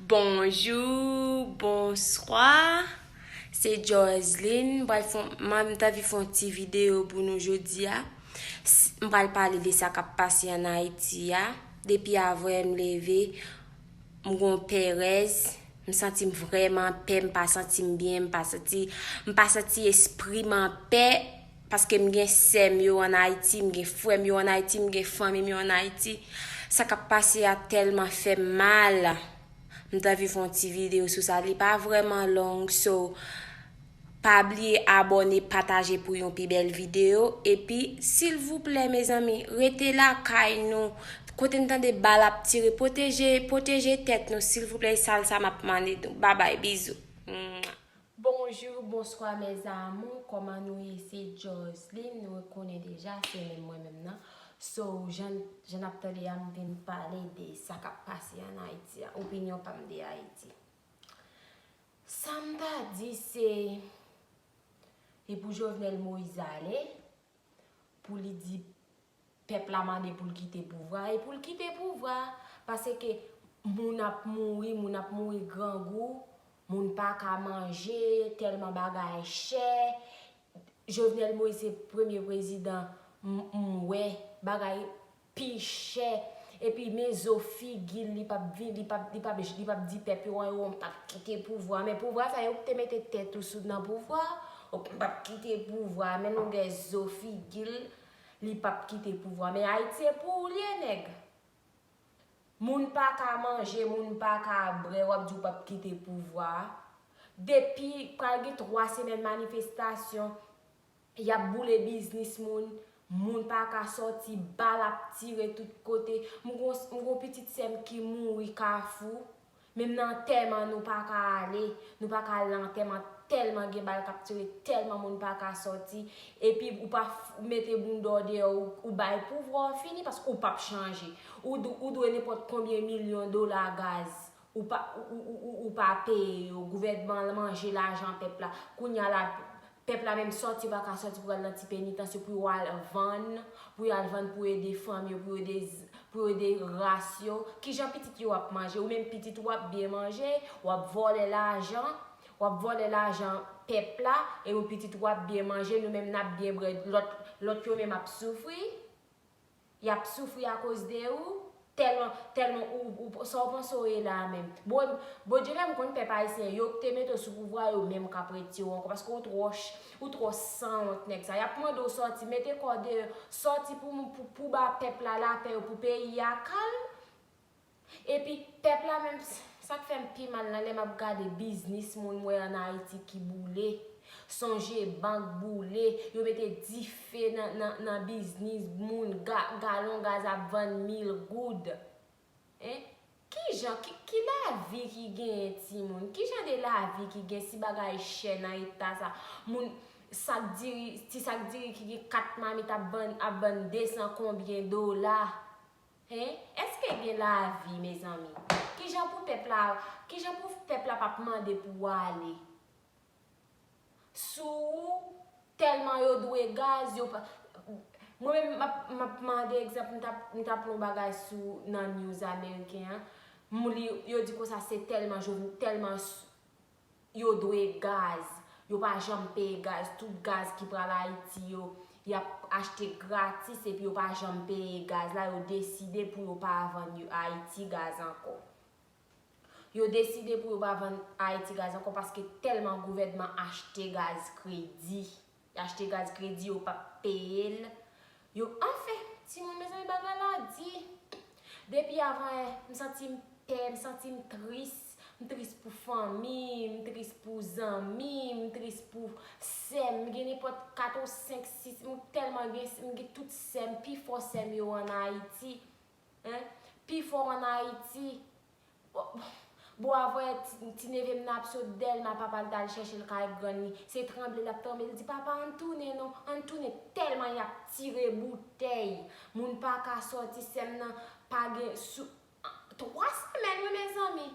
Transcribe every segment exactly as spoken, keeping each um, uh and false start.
Bonjou, bonswa. Se Joseline. M pral fè, m, m t anvi fè yon ti videyo pou nou jodi a. S- M pral pale de sa k ap pase ann Ayiti a. Depi avè m leve, m gon perèz. M santi m vrèman pè, m pa santi m byen, m pa santi, m pa santi espri m an pè. Paske m gen sè m yo ann Ayiti, m gen frè m yo ann Ayiti, m gen fanmi m yo ann Ayiti. Sa k ap pase a tèlman fè m mal. M t anvi fè yon ti videyo sou sa. Li pa vrèman long, so pa bliye abòne, pataje pou yon pi bèl videyo. Epi, silvouplè, mezanmi, rete lakay nou. Kote n tande bal ap tire, pwoteje, pwoteje tèt nou, silvouplè, e sal sa m ap mande nou. Babay, bizou. Mwah. Bonjou, bonswa, mes amours. Kòman nou ye? Se Joseline, nou konnen deja, se menm mwen menm nan. So, jan, jan n ap tande a, m vin pale de sa k ap pase ann Ayiti a, opinyon pa m de Ayiti. Sa m ta di se, e pou Jovenel Moïse ale, pou li di pèp la mande pou l kite pouvwa, e pou l kite pouvwa, paske moun ap mouri, moun ap mouri grangou, moun pa ka manje, tèlman bagay chè. Jovenel Moïse se premye prezidan m, m wè bagay pi chè. Epi men zo figi l, li p ap vin, li p ap, li p ap, li p ap di pèp yo, "An, yo, m p ap kite pouvwa." Men pouvwa sa, yo k te mete tèt ou sou nan pouvwa, ou p ap kite pouvwa. Men longè zo figi l, li p ap kite pouvwa. Men Ayiti, se pou ou l ye, nèg. Moun pa ka manje, moun pa ka bwè, w ap di w p ap kite pouvwa a. Depi pral gen twa semèn manifestasyon, y ap boule biznis moun, moun pa ka sòti, bal ap tire tout kote. M gon, m gon pitit sè m ki mouri Kafou. Menm nan antèman, nou pa ka ale, nou pa ka al nan antèman, tèlman gen bal k ap tire, tèlman moun pa ka sòti. Epi ou pa f- mete bounda w deyò, ou, ou bay pouvwa w fini, paske ou p ap chanje. Ou, dw- ou dwe nenpòt konbyen milyon dola gaz, ou pa, ou, ou, ou, ou, ou pa peye yo. Gouvènman an manje lajan pèp la. Kounye a la, pèp la menm sòti, yo pa ka sòti pou al nan ti penitansye, pou yo al vann, pou yo al vann, pou ede fanmi yo, pou yo ede, pou yo ede ras yo. Kijan pitit yo ap manje? Ou menm pitit ou ap byen manje, w ap vòlè lajan, w ap vòlè lajan pèp la, e ou pitit ou ap byen manje, nou menm n ap byen bwè, lòt, lòt yo menm ap soufri. Y ap soufri akoz de ou. Tèlman, tèlman ou, ou, sa w panse w ye la a menm. Bon, Bondye menm konn pèp ayisyen, yo k te mete w sou pouvwa, yo menm k ap retire w ankò, paske ou twò ch- ou twò sanwont nèg sa. Y ap mande w sòti, mete kò w deyò, sòti pou, pou, pou ba pèp la lapè, pou peyi a kalm. Epi pèp la menm, sa k fè m pi mal nan lè m ap gade biznis moun m wè ann Ayiti ki boule. Sonje bank boule, yo mete dife nan, nan, nan biznis moun, ga- galon gaz ap vann mil goud. Hein? Kijan, ki, ki lavi ki genyen timoun? Kijan de lavi ki gen si bagay chè nan eta sa? Moun, sak diri, ti sak diri ki gen kat mamit ap vann, ap vann de san konbyen dola? Hein? Èske gen lavi, mezanmi? Kijan pou pèp la, kijan pou pèp la p ap mande pou w ale? Sou ou, tèlman yo dwe gaz, yo pa. Mwen menm, m ap, m ap mande egzanp, m t ap, m t ap li yon bagay sou nan news ameriken an. M li, yo di konsa se tèlman jovn, tèlman s- yo dwe gaz. Yo pa janm peye gaz. Tout gaz ki pral Ayiti yo, y ap achte gratis epi yo pa janm peye gaz la. Yo deside pou yo pa vann yo Ayiti gaz ankò. Yo deside pou yo pa vann Ayiti gaz ankò paske tèlman gouvènman achte gaz kredi. Y achte gaz kredi, yo p ap peye l. Yo, anfen, timoun, mezanmi, bagay la di. Depi avan yè, m santi m pè, m santi m tris. M tris pou fanmi m, m tris pou zanmi m, m tris pou sè m. M gen nenpòt kat ou senk, sis, m tèlman gen, m gen tout sè m, pi fò sè m yo ann Ayiti. Hein? Pi fò ann Ayiti. Bon, bon, avè ti, ti neve m nan ap sot Dèlma, papa l t al chèche l kay grann li. Se tranble l ap tranble. L di, "Papa, ann tounen non, ann tounen." Tèlman y ap tire boutèy. Moun pa ka sòti, sè m nan pa gen sou, twa semèn, wi, mezanmi.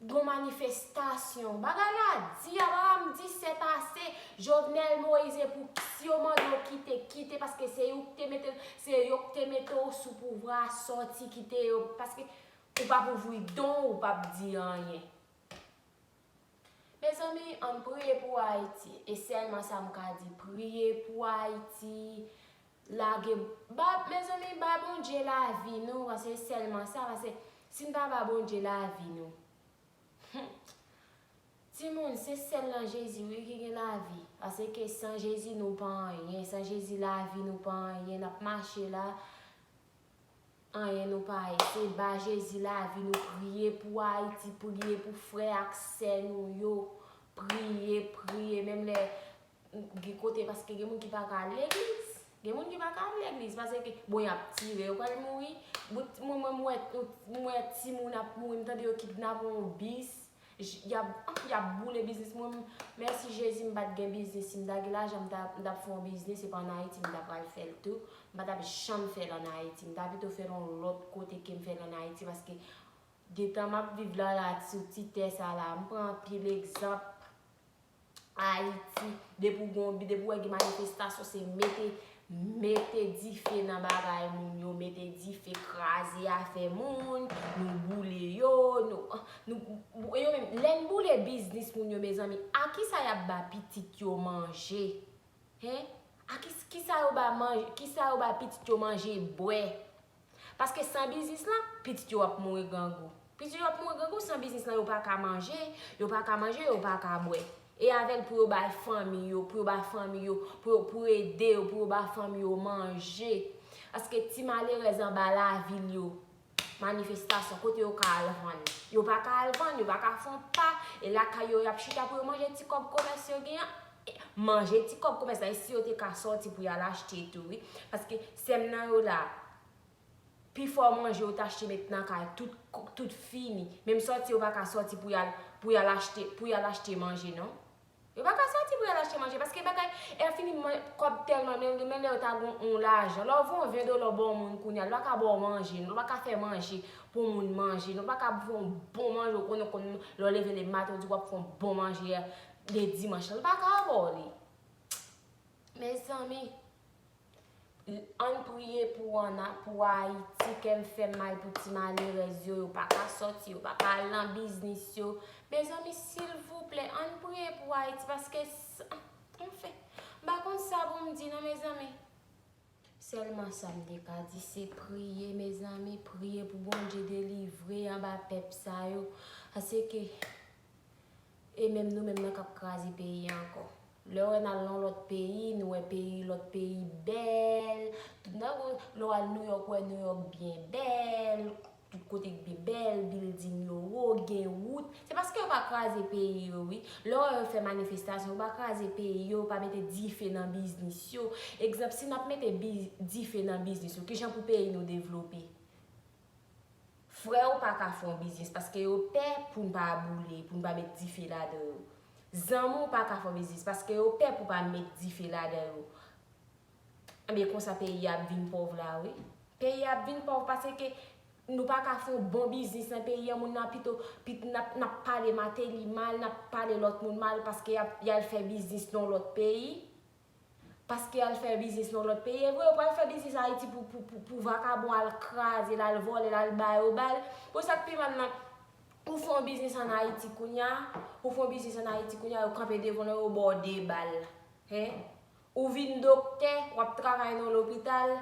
Gon manifestasyon. Bagay la di, a, bagay m di, sèt ase. Jovenel Moïse, pou si yo mande w kite, kite, paske se yo k te mete, se yo k te mete w sou pouvwa a, sòti, kite yo. Paske Ou p ap ouvri don, ou p ap di anyen. Mezanmi, ann priye pou Ayiti. E sèlman sa m ka di, priye pou Ayiti. Lage, ba, mezanmi, ba Bondye lavi nou, paske sèlman sa, paske si n pa ba Bondye lavi nou, hmm, timoun, se sèl nan Jezi, wi, ki gen lavi. Paske san Jezi, nou pa anyen. San Jezi, lavi nou pa anyen. N ap mache la, anyen nou pa ye. Se ba Jezi lavi nou, priye pou Ayiti, priye pou frè ak sè nou yo. Priye, priye, menm lè gen kote, paske gen moun ki pa ka al legliz. Gen moun ki pa ka al legliz, paske, bon, y ap tire, yo pral mouri. Bout, mwen, mwen, mwen wè, mwen wè timoun ap mouri, m tande yo kidnape yon bis. J-, y ap, y ap boule biznis mwen. Mèsi Jezi, m pa t gen biznis. Si m ta gen lajan, m ta, m t ap fè yon biznis, epi ann Ayiti, m ta pral fè l tou. M pa t ap janm fè l ann Ayiti. M ta pito fè l yon lòt kote ke m fè l ann Ayiti, paske detan m ap viv la, la, sou ti tè sa la, m pran anpil egzanp Ayiti. Depi w gen, depi w wè gen manifestasyon, se mete, mete dife nan bagay moun yo, mete dife, kraze afè moun, nou boule yo, nou, nou, yo menm, lè n boule biznis moun yo, mezanmi, a kisa y ap ba pitit yo manje? Hen? A ki, kisa yo ba manje, kisa yo ba pitit yo manje, bwè? Paske san biznis lan, pitit yo ap mouri grangou. Pitit yo ap mouri grangou, san biznis lan, yo pa ka manje, yo pa ka manje, yo pa ka bwè. E avè l pou yo bay fanmi yo, pou yo bay fanmi yo, pou yo, pou ede yo, pou yo bay fanmi yo manje. Paske ti malerèz anba lavil yo, manifestasyon, kote yo ka al vann? Yo pa ka al vann, yo pa ka fè yon pa, e lakay yo, y ap chita pou yo manje ti kòb komès yo genyen. E manje ti kòb komès la, e si yo te ka sòti pou y al achte tou, wi. Paske sèm nan yo la, pifò manje yo t achte met nan kay, tout, tout fini. Menm sòti, yo pa ka sòti pou y al, pou y al achte, pou y al achte manje, non. Yo pa ka sòti pou y al achte manje, paske bagay, e fini, kòb tèlman, men, men lè yo ta gon yon lajan. Lè w voye yon ven dola ba yon moun kounye a, li pa ka ba w manje, non, li pa ka fè manje pou moun manje, non, li pa ka fè yon bon manje, ou konnen, konn, lè w leve le maten, ou di w ap fè yon bon manje, le dimanch, li pa ka ba w li. Mezanmi, ann priye pou ann, pou Ayiti, kè m fè mal pou ti malerèz yo, yo pa ka sòti, yo pa ka al nan biznis yo. Mezanmi, silvouplè, ann priye pou Ayiti, paske, s-, anfen, m pa konn sa pou m di non, mezanmi. Sèlman sa m te ka di, se priye, mezanmi, priye pou Bondye delivre anba pèp sa yo. Paske, e menm nou menm nan k ap kraze peyi a ankò. Lè w wè n al nan lòt peyi, nou wè peyi, lòt peyi bèl. Tout nan, lè w al Nouyòk, ou wè Nouyòk byen bèl. Tout kote byen bèl, bilding yo wo, gen wout. Se paske yo pa kraze peyi yo, wi. Lè w wè yo fè manifestasyon, yo pa kraze peyi yo, yo pa mete dife nan biznis yo. Egzanp, si n ap mete bi-, dife nan biznis yo, kijan pou peyi nou devlope? Frè ou pa ka fè yon biznis paske yo pè pou n pa boule, pou n pa met dife ladan yo. Zanmi w pa ka fè yon biznis paske yo pè pou pa met dife ladan yo. Ebyen, konsa peyi a ap vin pòv la, wi. Peyi a ap vin pòv paske nou pa ka fè yon bon biznis nan peyi a, moun nan pito, pit-, n ap, n ap pale Martelly mal, n ap pale lòt moun mal paske y ap, y al fè biznis nan lòt peyi. Paske y al fè biznis nan lòt peyi. E vre, yo pral fè biznis Ayiti pou, pou, pou, pou vakabon al kraze l, al vòlè l, al ba yo bal. Bon, sa k pi mal nan, ou fè yon biznis ann Ayiti kounye a, ou fè yon biznis ann Ayiti kounye a, yo kanpe devan w, yo ba w de bal. Hen? Ou vin doktè, w ap travay nan lopital,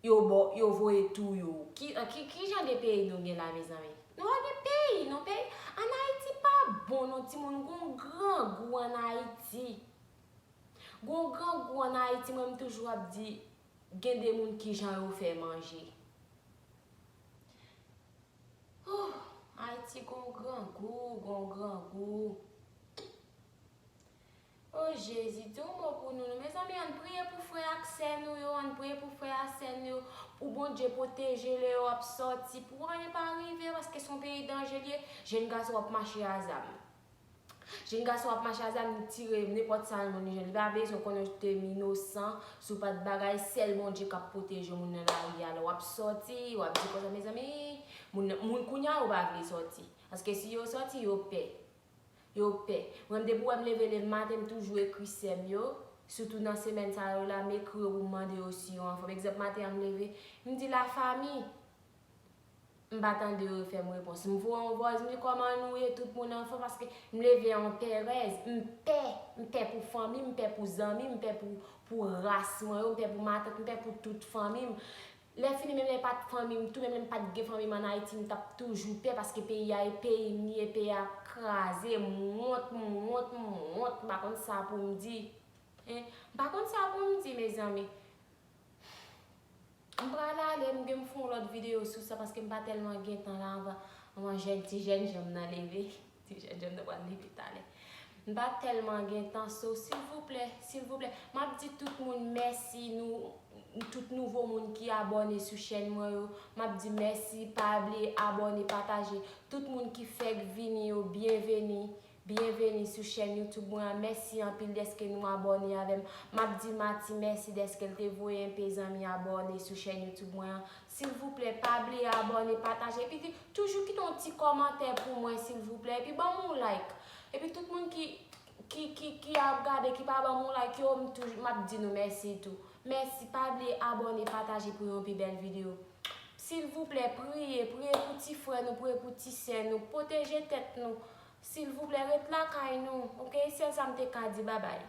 yo ba w, yo voye touye w. Ki, ki, ki jan de peyi nou gen la, mezanmi? Nou pa gen peyi, non, peyi. Ann Ayiti pa bon, non, timoun, gon grangou ann Ayiti. Gon grangou ann Ayiti, mwen m toujou ap di, gen de moun kijan yo fè manje. Huh, Ayiti gon grangou, gon grangou. O Jezi, di yon mo pou nou, non. Mezanmi, ann priye pou frè ak sè nou yo, ann priye pou frè ak sè nou yo, pou Bondye pwoteje lè yo ap sòti, pou anyen pa rive yo, paske se yon peyi danje l ye, jèn gason ap mache a zam. Jèn gason ap mache a zam, li tire nenpòt sa l moun li jwenn. Li pa bezwen konnen ou te inosan, si w pa t bagay, sèl Bondye k ap pwoteje moun nan lari a. Lè w ap sòti, w ap di konsa, mezanmi, moun, moun kounye a yo pa vle sòti. Paske si yo sòti, yo pè. Yo pè. Mwen, depi w wè m leve le maten, m toujou ekri sè m yo. Sitou nan semèn sa yo la, m ekri yo pou m mande yo si yo anfòm. Egzanp, maten an m leve, m di lafanmi, M pa tande yo fè m repons. M voye yon vòz, m di, "Kòman nou ye, tout moun anfòm?" Paske m leve an pè rèz. M pè, m pè pou fanmi, m pè pou zanmi, m pè pou, pou ras mwen yo, m pè pou matant, m pè pou tout fanmi m. Lè fini, menm lè pa t fanmi m tou, menm lè m pa t gen fanmi m ann Ayiti, m t ap toujou pè, paske peyi a e peyi m li ye, peyi a kraze, m wont, m wont, m wont, m pa konn sa pou m di. Hein? M pa konn sa pou m di, mezanmi. M pral ale, m gen m fè yon lòt videyo sou sa, paske m pa tèlman gen tan la anvan, anvan jèn, ti jèn jan m nan leve. Ti jèn jan m nan pral leve talè. M pa tèlman gen tan, so, silvouplè, silvouplè, m ap di tout moun mèsi, nou, tout nouvo moun ki abòne sou chèn mwen yo, m ap di mèsi, pa bliye abòne, pataje. Tout moun ki fèk vini yo, byenveni, byenveni sou chèn YouTube mwen an. Mèsi anpil dèske nou abòne avè m. M ap di Mati mèsi dèske l te voye enpe zanmi abòne sou chèn YouTube mwen an. Silvouplè, pa bliye abòne, pataje. Epi di, toujou kite yon ti kòmantè pou mwen, silvouplè. Epi ban m yon like. Epi tout moun ki, ki, ki, ki ap gade, ki pa ban m yon like yo, m toujou, m ap di nou mèsi tou. Mèsi, pa bliye abòne, pataje pou yon pi bèl videyo. Silvouplè, priye, priye pou ti frè nou, priye pou ti sè nou, pwoteje tèt nou. Silvouplè, ret lakay nou, oke? Sèl sa m te ka di, babay.